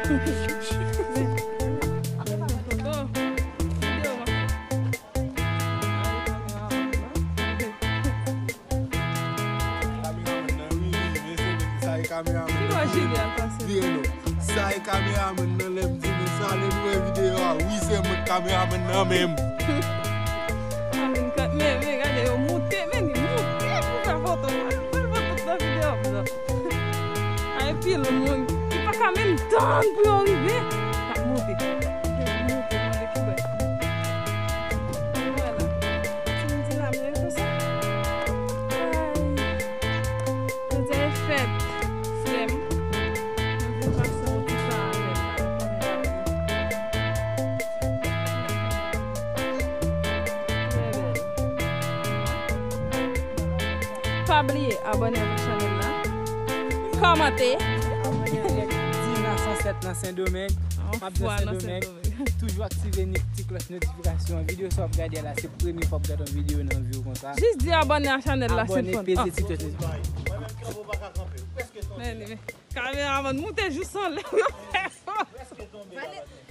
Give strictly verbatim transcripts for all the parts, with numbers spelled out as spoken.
Kameramann nan, wi, wi, men se menm sa e kameramann nan. Vire non. Sa e kameramann nan, lè m di nou sa, lè nou wè videyo a, wi, se mwen kameramann nan menm. Men, men, gade yo moute, men li moute pou fè foto. Fè l fè tout nan videyo m nan. Ay, pil moun ki pa ka menm tann pou yo rive. N ap moute. Moute, mande pou wè. Vwala. Ti m di la, men konsa. Ay. Jodi a e fèt, frè m. Mwen vin pase yon ti tan avè l la. Trè bèl. Pa bliye abòne avèk chanèl la. Kòmante. Abòne avèk Dina san sèt nan Sendomeng. M ap di Sendomeng. Toujou aktive ni-, ti klòch notifikasyon. Videyo sa w ap gade a la, se premye fwa w ap gade yon videyo nan vi w konsa. Jis di abòne a chanèl la, abòne, peze ti klòch notifikasyon. Men, men, kameramann moute jis anlè.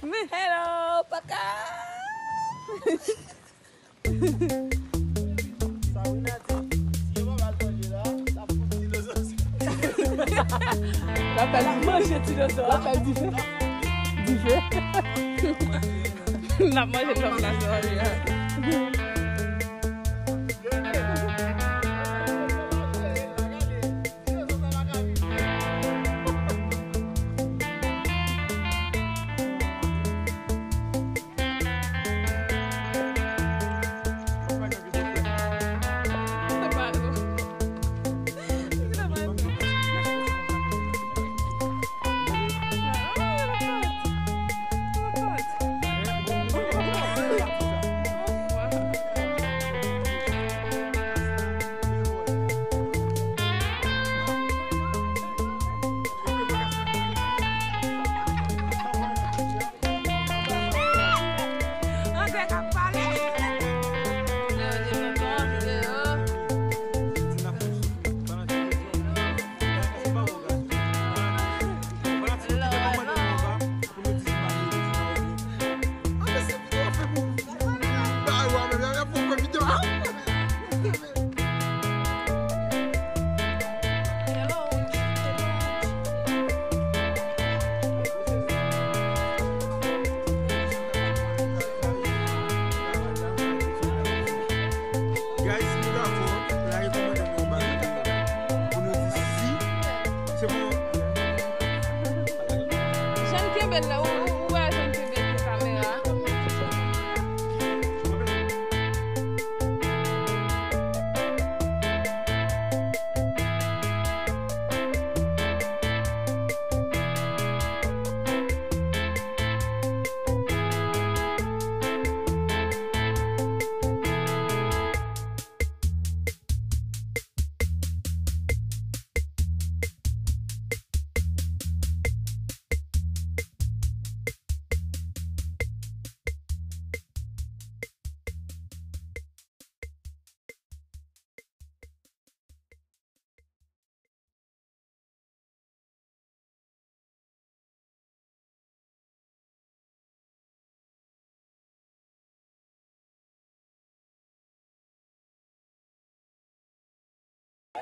Men, hello, paka. Sabrina di, si yo pa ba l manje la, l ap fout dinozò sou. L ap fè l manje dinozò. L ap fè l dife. Dife. L ap manje pèp la, sa va byen. Anglè k ap pale. Lè yo di nou tonbe deyò. Guys, si nou dakò, lage kòmantè pou nou ba nou videyo. Pou nou di si se bon. Jan n kenbe l la, ou, ou, ou wè jan n kenbe kamera a?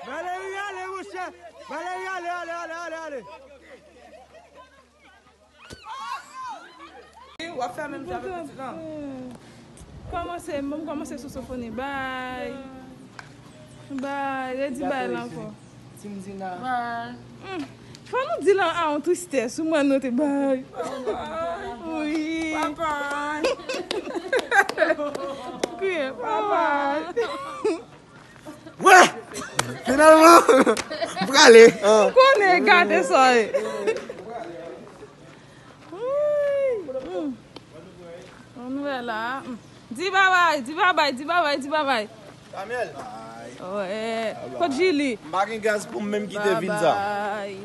Valérie, ale, monchè! Valérie, ale, ale, ale, ale, ale! W ap fè menm jan avèk pitit lan. Kòmanse, m kòmanse sou sofoni. Bay. Bay, redi bay la ankò. Tim Dina. Bay. Hmm. Fò nou di la a yon tristès, ou mwen nou te bay. Wi. Papa. Kriye, papa. Wè! Finalman, m prale. M konnen, gade sa ye. Wi. Hmm. Ann wè la. Hmm. Di babay, di babay, di babay, di babay. Samuel. Wè. Kot Jili? M pa gen gaz pou m menm kite vin sa. Babay.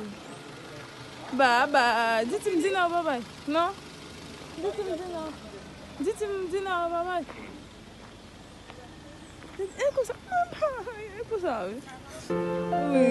Babay. Di Tim Dina babay. Non? Di Tim Dina. Di Tim Dina babay. E konsa, e konsa, wi. Wi.